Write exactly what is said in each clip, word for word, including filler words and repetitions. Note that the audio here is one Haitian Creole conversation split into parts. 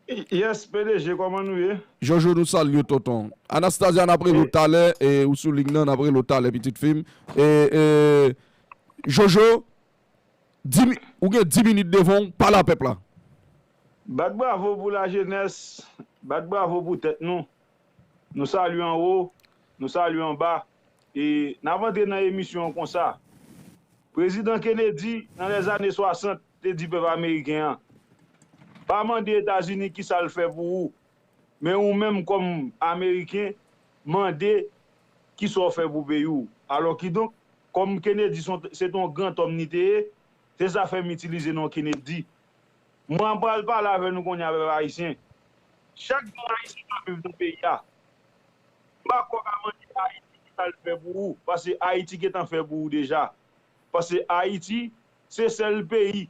Yes, P D G, kòman nou ye? Jojo, nou salye w, tonton. Anastasia, n ap rele w talè, e ou sou liy nan, n ap rele w talè, pitit fi m. E, e, Jojo, di mi- ou gen dis minit devan w, pale a pèp la. Bat bravo pou lajenès, bat bravo pou tèt nou. Nou salye anwo, nou salye anba. E n ap antre nan emisyon an konsa. Prezidan Kennedy, nan lèzane swasant, te di pèp ameriken an, pa mande Etazini kisa l fè pou ou, men ou menm kòm Ameriken, mande kisa w fè pou peyi w. Alò kidonk, kòm Kennedy se yon gran tòm li te ye, se sa fè m itilize non Kennedy. Mwen pral pale avè nou kounye a, pèp ayisyen. Chak grenn ayisyen k ap viv nan peyi a, m pa kwè w ka mande Ayiti kisa l fè pou ou, paske Ayiti gentan fè pou ou deja. Paske Ayiti se sèl peyi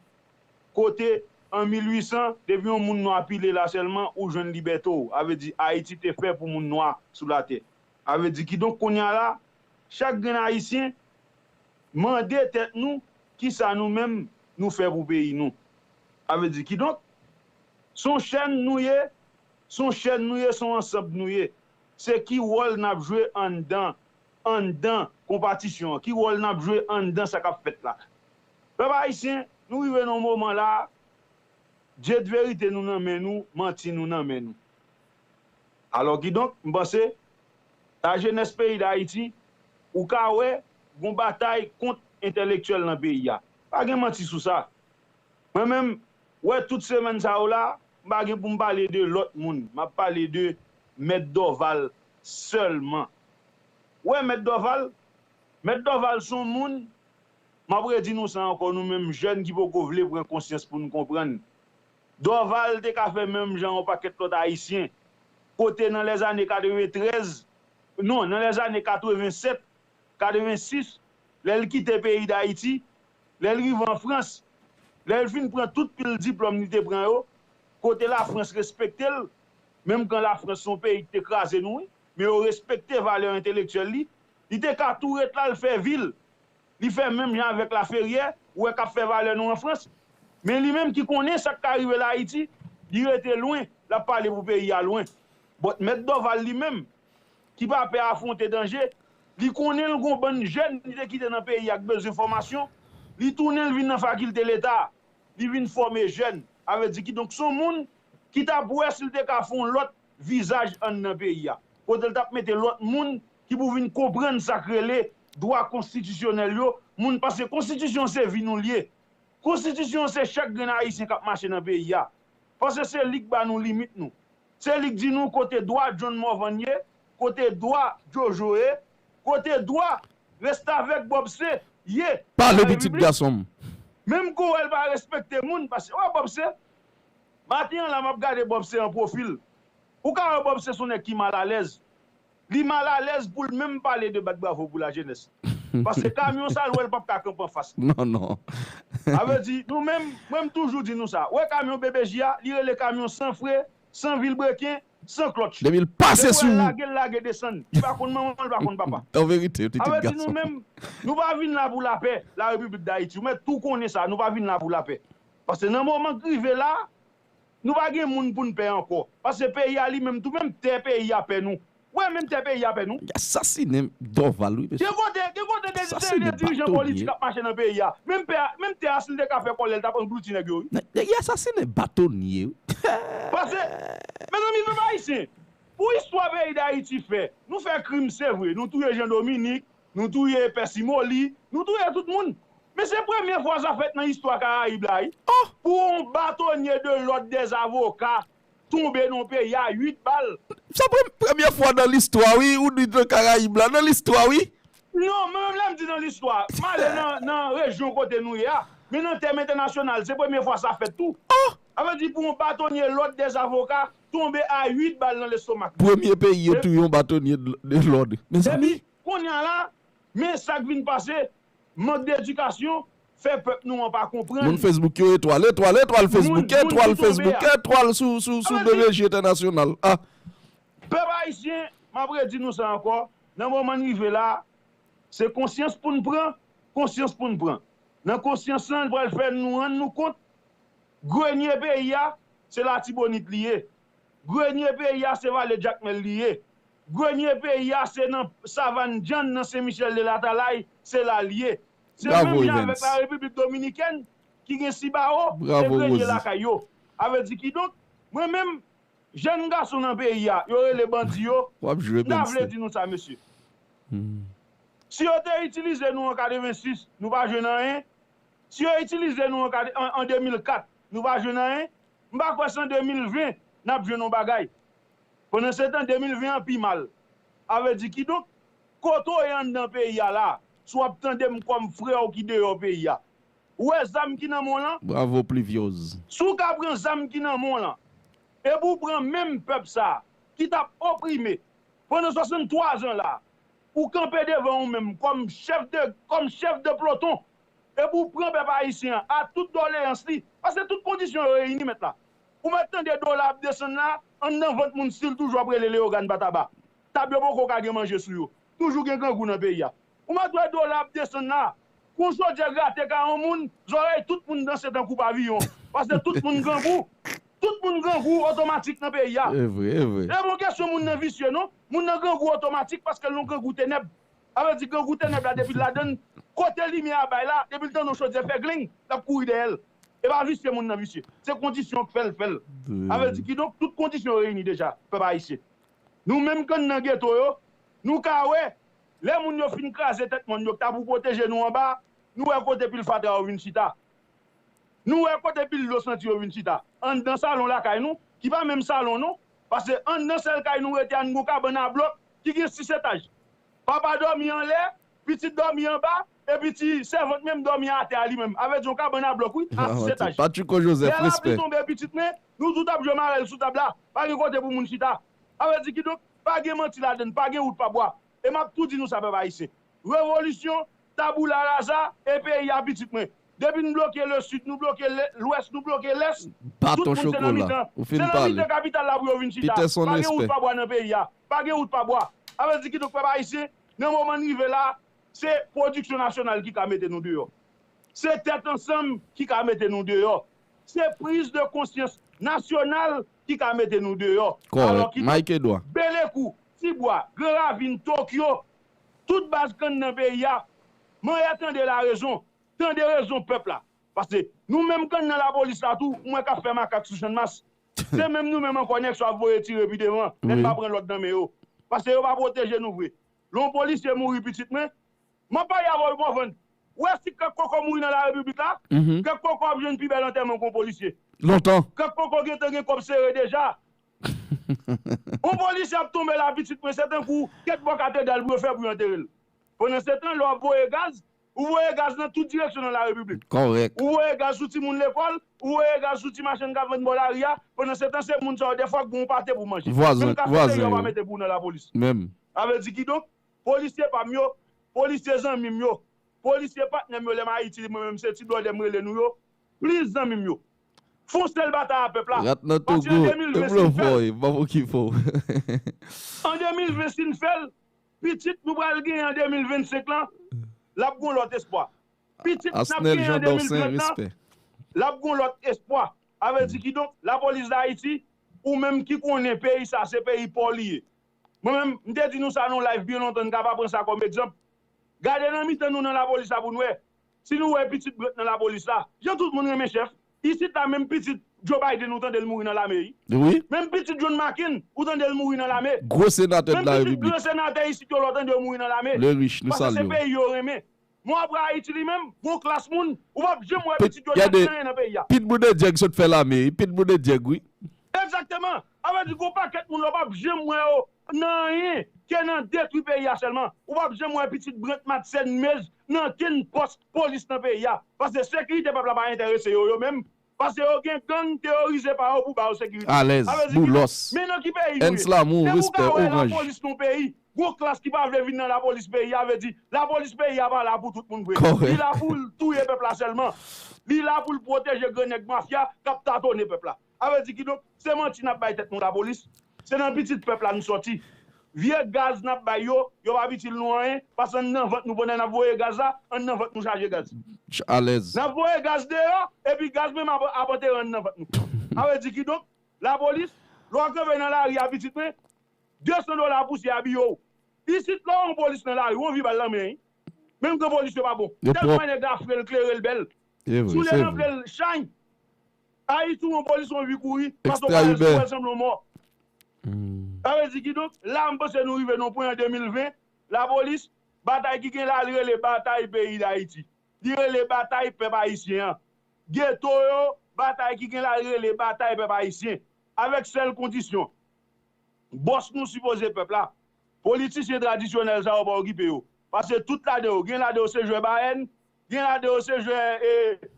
kote an mil uit san, depi yon moun nwa pile la sèlman, ou jwenn libète w. A vle di Ayiti te fè pou moun nwa sou latè. A vle di kidonk kounye a la, chak grenn ayisyen mande tèt nou kisa nou menm nou fè pou peyi nou. A vle di kidonk, se yon chèn nou ye, se yon chèn nou ye, se yon ansanm nou ye. Se ki wòl n ap jwe anndan, anndan konpatisyon an? Ki wòl n ap jwe anndan sa k ap fèt la? Pèp ayisyen, nou rive nan yon moman la, Dye de verite nou nan men nou, manti nou nan men nou. Alò kidonk, m panse, lajenès peyi Dayiti, ou ka wè gon batay kont entèlektyèl nan peyi a. Pa gen manti sou sa. Mwen menm, wè tout semèn sa yo la, m pa gen pou m pale de lòt moun. M ap pale de Mèt Dorval sèlman. Wè Mèt Dorval, Mèt Dorval se yon moun, m ap redi nou sa ankò, nou menm jèn ki poko vle pran konsyans pou n konprann. Dorval te ka fè menm jan yon pakèt lòt ayisyen. Kote nan lèzane katreventrèz, non, nan lèzane katrevensèt, katrevensis, lè l kite peyi Dayiti, lè l rive an Frans, lè l fin pran tout pil diplòm li te pran yo, kote Lafrans respekte l, menm kan Lafrans se yon peyi ki te kraze nou, wi, men yo respekte valè entèlektyèl li, li te ka tou ret la, l fè vi l. Li fè menm jan avèk Laferyè, ou wè k ap fè valè nou an Frans. Men li menm ki konnen sa k ka rive l Ayiti, li rete lwen, l ap pale pou peyi a lwen. But Mèt Dorval li menm, ki pa pè afwonte danje, li konnen l gon bann jèn li te kite nan peyi a k bezwen fòmasyon, li tounen l vin nan fakilte Leta, li vin fòme jèn. A vle di kidonk se yon moun ki t ap wè si l te ka fè yon lòt vizaj anndan peyi a. Kote l t ap mete lòt moun ki pou vin konprann sa k rele dwa konstitisyonèl yo, moun, paske konstitisyon se vi nou l ye. Konstitisyon se chak grenn ayisyen k ap mache nan peyi a. Paske se li k ba nou limit nou. Se li k di nou kote dwa John Morvan ye, kote dwa Jojo ye, kote dwa restavèk Bòb Se ye. Pale pitit gason m. Menm kou w wè l pa respekte moun, paske wè Bòb Se, maten an la m ap gade Bòb Se an pwofil. Ou ka wè Bòb Se se yon nèg ki malalèz. Li malalèz pou l menm pale de bat bravo pou lajenès. Paske kamyon sa l wè l p ap ka kanpe anfas li. Non, non. A vle di, nou menm, mwen m toujou di nou sa. Wè kamyon B B J a, li rele kamyon san fre, san vilbreken, san klòtch. Depi l pase sou ou. Lage l lage desann. Li pa konn manman, li pa konn papa. An verite, pitit gason. A vle di nou menm, nou pa vin la pou lapè, Larepiblik Dayiti. Ou mèt tou konnen sa, nou pa vin la pou lapè. Paske nan moman k rive la, nou pa gen moun pou n pè ankò. Paske peyi a li menm tou, menm tè peyi a pè nou. Wè, menm tè peyi a pè nou. Li asasinen Dorval, wi, mesye. Gen kote, gen kote de, de, de dirijan politik ap mache nan peyi a. Menm pè, menm tè a, si l te ka fè kòlè, l t ap anglouti nèg yo, wi. Nèg, nèg asasinen batonye, wi. Paske, mezanmi, pèp ayisyen, pou istwa peyi Dayiti fè, nou fè krim, se vre, nou touye Jean Dominique, nou touye Pè Simoli, nou touye tout moun. Men se premye fwa sa fèt nan istwa Karayib la, wi. Pou yon batonye de lòd dèzavoka tonbe nan yon peyi a uit bal. Sa premye fwa nan listwa, wi, ou di nan Karayib la, nan listwa, wi. Non, mwen menm lè m di nan listwa, m ale nan, nan rejyon kote nou ye a. Men nan tèm entènasyonal, se premye fwa sa fèt tou. A vle di pou yon batonye lòd dèzavoka tonbe a uit bal nan lestomak li. Premye peyi yo touye yon batonye de lòd. Mezanmi. Epi, kounye a la, men sa k vin pase, mank de edikasyon fè pèp nou an pa konprann. Moun Facebook yo etwal, etwal, etwal Facebook, etwal Facebook, etwal sou, sou, sou B B J entènasyonal. Ah. Pèp ayisyen, m ap redi nou sa ankò, nan moman n rive la, se konsyans pou n pran, konsyans pou n pran. Nan konsyans lan, l pral fè nou rann nou kont, grenye peyi a, se Latibonit li ye. Grenye peyi a, se Vale Jakmèl li ye. Grenye peyi a, se nan Savann Dyann, nan Sen Michèl de Latalay, se la l ye. Se menm jan avèk Larepiblik Dominikèn ki gen Sibawo, se grenye lakay yo. A vle di kidonk, mwen menm, jèn gason nan peyi a, yo rele bandi yo, m ta vle di nou sa, mesye. Si yo te itilize nou an katrevensis, nou pa jwenn anyen. Si yo itilize nou an, an, an de mil kat, nou pa jwenn anyen. M pa kwè se an de mil ven n ap jwenn yon bagay. Pandansetan, de mil ven an pi mal. A vle di kidonk, kote w ye anndan peyi a la, si w ap tande m kòm frè w ki deyò peyi a, ou wè zam ki nan men w lan? Bravo, Pluviose. Si w ka pran zam ki nan men w lan, epi w pran menm pèp sa a, ki t ap oprime pandan swasanntwa zan la, ou kanpe devan ou menm kòm chèf de, kòm chèf de ploton, epi w pran pèp ayisyen an a tout doleyans li, paske tout kondisyon yo reyini, mèt la. Ou mèt tande dola ap desann la, anndan vant moun still toujou ap rele Leyogàn Bataba. Tab yo poko ka gen manje sou yo. Toujou gen grangou nan peyi a. Ou mèt wè dola ap desann la, kou yon chodyè grate ka yon moun, zòrèy tout moun danse tankou paviyon. Paske tout moun grangou. Tout moun grangou otomatik nan peyi a. E vre, e vre. E bon kesyon moun nan visye non. Moun nan grangou otomatik paske l yon grangou tenèb. A vle di grangou tenèb la depi l ladann, kote limyè a bay la, depi l tande yon chodyè fè gling, l ap kouri dèyè l. E pa visye moun nan visye. Se kondisyon k fè l fè l. A vle di kidonk tout kondisyon reyini deja, pèp ayisyen. Nou menm k anndan geto yo, nou ka wè, lè moun yo fin kraze tèt mòn yo k ta pou pwoteje nou anba, nou wè kote pil fatra yo vin chita. Nou wè kote pil dlo santi yo vin chita. Anndan salon lakay nou, ki pa menm salon non, paske anndan sèl kay nou rete a, n gon kabann a blòk ki gen sis etaj. Papa dòmi anlè, pitit dòmi anba, epi ti sèvant menm dòmi atè a li menm. A vle di yon kabann a blòk wi, a sis etaj. Patrico Joseph, respè. Lè lapli tonbe, pitit mwen, nou tout ap jwe marèl sou tab la. Pa gen kote pou moun chita. A vle di kidonk, pa gen manti ladann, pa gen wout pa bwa. E m ap tou di nou sa, pèp ayisyen. Revolisyon, tabula rasa, e peyi a, pitit mwen. Depi n bloke le sid, nou bloke lwès, nou bloke lès, tout moun se nan mitan. Se nan mitan kapital la pou yo vin chita. Pa gen wout pa bwa nan peyi a. Pa gen wout pa bwa. A vle di kidonk, pèp ayisyen, nan moman n rive la, se pwodiksyon nasyonal ki ka mete nou deyò. Se tèt ansanm ki ka mete nou deyò. Se priz de konsyans nasyonal ki ka mete nou deyò. Alò ki Mike Edouard, Belekou, Tibwa, Gran Ravin, Tokyo, tout baz k anndan peyi a, manyè tande larezon, tande rezon pèp la. Paske nou menm k anndan lapolis la tou, m wè k ap fè makak sou Channmas. Se menm nou menm ankò nèg sa yo ap voye tire pi devan, nèg pa pran lòd nan men yo. Paske yo pa pwoteje nou vre. Lè yon polisye mouri, pitit mwen, m ap pale avè w, Morvan. Ou wè si kèk koko mouri nan Larepiblik la, kèk koko ap jwenn pi bèl antèman ke yon polisye. Lontan. Kèk koko gentan gen kòb sere deja. Yon polisye ap tonbe la, pitit mwen, se tankou kèk bò katedral pou yo fè pou yo antere l. Pandansetan, lè w ap voye gaz, ou voye gaz nan tout direksyon nan Larepiblik. Kòrèk. Ou voye gaz sou timoun lekòl, ou voye gaz sou ti machann k ap vann bò lari a. Pandansetan, se moun sa yo, dèfwa, k gen yon pate pou manje. Vwazen, menm kafe sere yo pa mete pou ou nan lapolis. Menm. Sa vle di kidonk, polisye pa m yo, polisye zanmi m yo, polisye patnè m yo, lè m Ayiti, mwen menm se ti blòdè m rele nou yo, plis zanmi m yo. Fè yon sèl batay a pèp la. Rat nan Togo, e blo voye, m pa pou ki fè w. An de mil ven, si n fè l, pitit nou pral genyen an de mil vennsenk lan, l ap gen yon lòt espwa. Pitit n ap genyen an de mil trant lan, l ap gen yon lòt espwa. A vle di kidonk, Lapolis Dayiti, ou menm ki konnen peyi sa se peyi pa w li ye. Mwen menm, m te di nou sa nan yon live byen lontan, n ka pa pran sa kòm egzanp. Gade nan mitan nou nan lapolis la pou n wè. Si nou wè pitit brant nan lapolis la, jan tout moun renmen chèf, isit la menm pitit Joe Biden ou tande l mouri nan lame, wi. Wi. Menm pitit John McCain ou tande l mouri nan lame. Gwo senatè de la Repiblik. Menm pitit gran senatè isit yo la ou tande yo mouri nan lame. Le Rich, nou salye w. Paske se peyi yo renmen. Men w ap wè Ayiti li menm, gon klas moun, ou p ap janm wè pitit yo nan anyen nan peyi a. Pete Buttigieg sot fè lame, wi. Pete Buttigieg, wi. Egzakteman. A vle di gon pakèt moun la w p ap janm wè yo nan anyen ke nan detwi peyi a sèlman. Ou p ap janm wè pitit Brant Madsèn Mez nan kenn pòs polis nan peyi a. Paske sekirite pèp la pa enterese yo, yo menm. Paske yo gen gang teyorize pa yo pou ba yo sekirite. Alèz, Boulos. Men nan ki peyi nou ye? Depi w ka wè lapolis nan yon peyi, gon klas ki pa vle vin nan lapolis peyi a, vle di lapolis peyi a pa la pou tout moun vre. Li la pou l touye pèp la sèlman. Li la pou l pwoteje gran nèg mafya k ap tatone pèp la. A vle di kidonk, se manti n ap bay tèt nou lapolis. Se nan pitit pèp la n sòti. Vye gaz n ap bay yo, yo p ap itil nou anyen, paske anndan vant nou pandan n ap voye gaz la, anndan vant nou chaje gaz. Alèz. N ap voye gaz deyò, epi gaz menm ap, ap antere anndan vant nou. A vle di kidonk, lapolis, lè w kanpe nan lari a, pitit mwen, de san dola pousyè abiye w. Isit, lè w wè yon polis nan lari, w anvi ba l lanmen, wi. Menm ke polis yo pa bon. Tèlman nèg la fre l, klere l bèl. Si w lè l antre l, chay. Ayiti, w wè yon polis, w anvi kouri. Paske w pa wè l, si w wè l sanble yon mò. Sa vle di kidonk, la, m panse nou rive nan yon pwen an de mil ven, lapolis, batay ki gen la, li rele batay peyi Dayiti. Li rele batay pèp ayisyen an. Geto yo, batay ki gen la, li rele batay pèp ayisyen. Avèk sèl kondisyon, bòs nou sipoze pèp la. Politisyen tradisyonèl sa yo pa okipe yo. Paske tout ladan yo, gen ladan yo se jwè Bayern, gen ladan yo se jwè, e,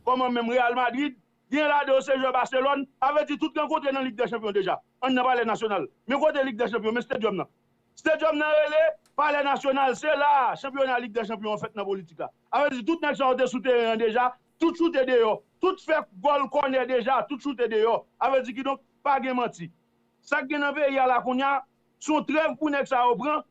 kòman menm, Real Madrid, gen ladan yo se jwè Barcelone. A vle di tout rankontre nan Lig dè Chanpyon deja. Ann nan Palè Nasyonal. Men kote Lig dè Chanpyon, men stadium nan. Stadium nan rele Palè Nasyonal, se la chanpyona Lig dè Chanpyon an fèt nan politik la. A vle di tout nèg sa yo te sou teren an deja, tout choute deyò, tout fè gòl kònè deja, tout choute deyò. A vle di kidonk, pa gen manti. Sa k gen nan peyi a la kounye a, se yon trèv pou nèg sa yo pran,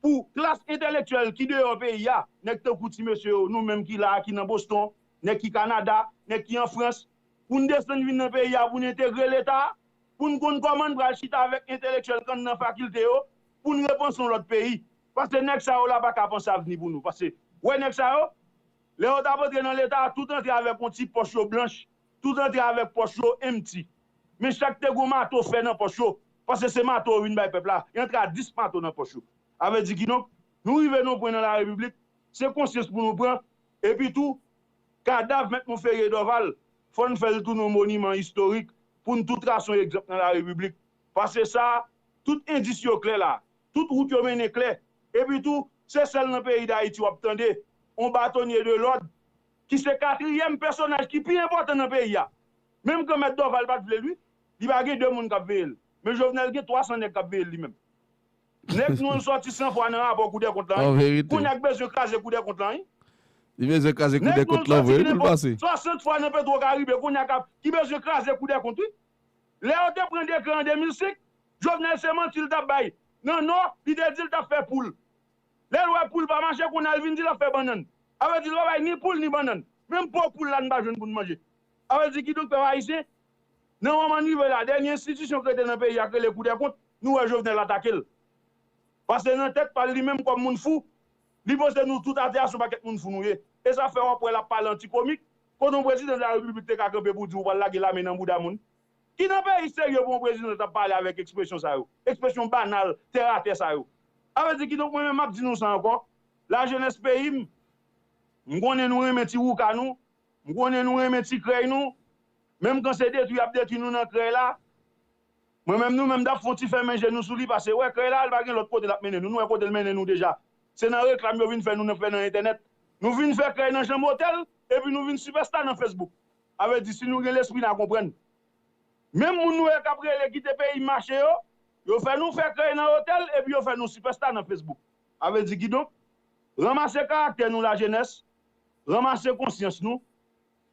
pou klas entèlektyèl ki deyò peyi a, nèg tankou ti mesye yo, nou menm ki la a, ki nan Boston, nèg ki Kanada, nèg ki an Frans, pou n desann vin nan peyi a, pou n entegre Leta a, pou n konn kòman n pral chita avèk entèlektyèl k anndan fakilte yo, pou n repanse yon lòt peyi. Paske nèg sa yo la pa ka panse avni pou nou. Paske, wè nèg sa yo, lè yo t ap antre nan Leta a, tout antre avèk yon ti pòch yo blanch, tout antre avèk pòch yo empty. Men chak te gon mato fè nan pòch yo, paske se mato yo vin bay pèp la, y antre a dis mato nan pòch yo. A vle di kidonk, nou rive nan yon pwen nan larepiblik, se konsyans pou nou pran, epi tou, kadav Mèt Monferrier Dorval, fò n fè l tounen yon moniman istorik pou n tou trase yon egzanp nan larepiblik. Paske sa, tout endis yo klè la, tout wout yo mennen klè. Epi tou, se sèl nan peyi Dayiti w ap tande yon batonye de lòd ki se katriyèm pèsonaj ki pi enpòtan nan peyi a. Menm Gran Mèt Dorval pa t vle l wi, li pa gen de moun k ap veye l. Men Jovenel gen twa san nèg k ap veye l li menm. Nèg nou an sòti san fwa nan rapò Koudèkont lan wi. Kounye a k bezwen kraze Koudèkont lan wi. Li bezwen kraze Koudèkont lan vre wi pou l pase. Swasant fwa nan Petro Karibe kounye a k ap, ki bezwen kraze Koudèkont wi. Lè yo te pran dekrè an de mil senk, Jovenel se manti l t ap bay. Nan Nò, li te di l t ap fè poul. Lè l wè poul pa mache, kounye a l vin di l ap fè bannann. A vle di l pa bay ni poul ni bannann. Menm po poul la n pa jwenn pou n manje. A vle di kidonk pèp ayisyen, nan moman n rive la, dènye enstitisyon k rete nan peyi a k rele Koudèkont, nou wè Jovenel atake l. Paske nan tèt pa l li menm kòm moun fou, li panse nou tout atè a se yon pakèt moun fou nou ye. E sa fè w ap wè l ap pale antikomik, kote yon prezidan de la repiblik te ka kanpe pou di w pral lage lame nan bouda moun. Ki nan peyi serye pou yon prezidan t ap pale avèk ekspresyon sa yo? Ekspresyon banal, tèratè sa yo. A vle di kidonk mwen menm m ap di nou sa ankò, lajenès peyi m, m konnen nou renmen ti wouka nou, m konnen nou renmen ti krèy nou, menm kan se detwi y ap detwi nou nan krèy la, mwen menm nou menm n ap fè yon ti fèmen je nou sou li, paske wè krèy la, li pa gen lòt kote l ap mennen nou, nou wè kote l mennen nou deja. Se nan reklam yo vin fè nou nan fè nan entènèt. Nou vin fè krèy nan janm otèl, epi nou vin sipèsta nan Facebook. A vle di, si nou gen lespri, n a konprann. Menm moun nou wè k ap rele kite peyi mache yo, yo fè nou fè krèy nan otèl, epi yo fè nou sipèsta nan Facebook. A vle di kidonk, ranmase karaktè nou lajenès, ranmase konsyans nou,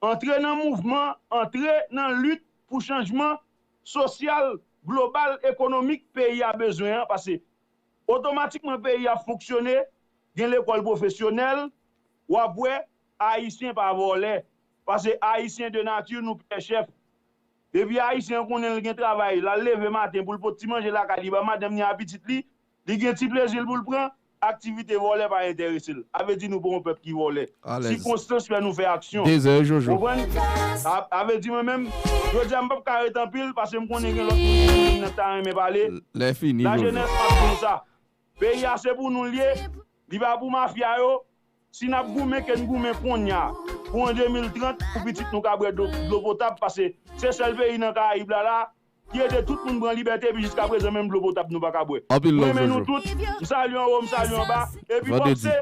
antre nan mouvman, antre nan lit pou chanjman sosyal, global, ekonomik peyi a bezwen an, paske otomatikman peyi a fonksyone, gen lekòl pwofesyonèl, w ap wè Ayisyen pa vòlè, paske Ayisyen de nati nou pè chèf. Depi Ayisyen an konnen l gen travay, l al leve maten pou l pot ti manje lakay li ba madanm ni a pitit li, li gen ti plezi l pou l pran, aktivite vòlè pa enterese l. A vle di nou pa yon pèp ki vòlè. Sikonstans fè nou fè aksyon. Dezè, Jojo. Konprann? A, a vle di mwen menm, jodi a m p ap ka ret anpil paske m konnen gen lòt moun ki nan ta renmen pale. Lè fini, Jojo. Lajenès, m ap di nou sa. Peyi a se pou nou l ye, li pa pou mafya yo. Si n ap goumen, ke n goumen konnya pou an de mil trant, pou pitit nou ka bwè dlo, dlo potab, paske se sèl peyi nan Karayib la la ki ede tout moun pran libète, epi jiska prezan menm dlo potab nou pa ka bwè. Anpil love, Jojo. M renmen nou tout, m salye anwo, m salye anba, epi Bòpse,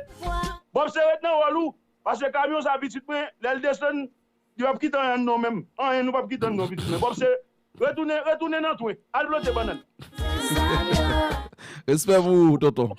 Bòpse ret nan wòl ou, paske kamyon sa pitit mwen, lè l desann, li p ap kite anyen anndan w menm. Anyen nou p ap kite anndan w pitit mwen. Bòpse, retounen, retounen nan twen. Al plante bannann. Respè pou ou, tonton.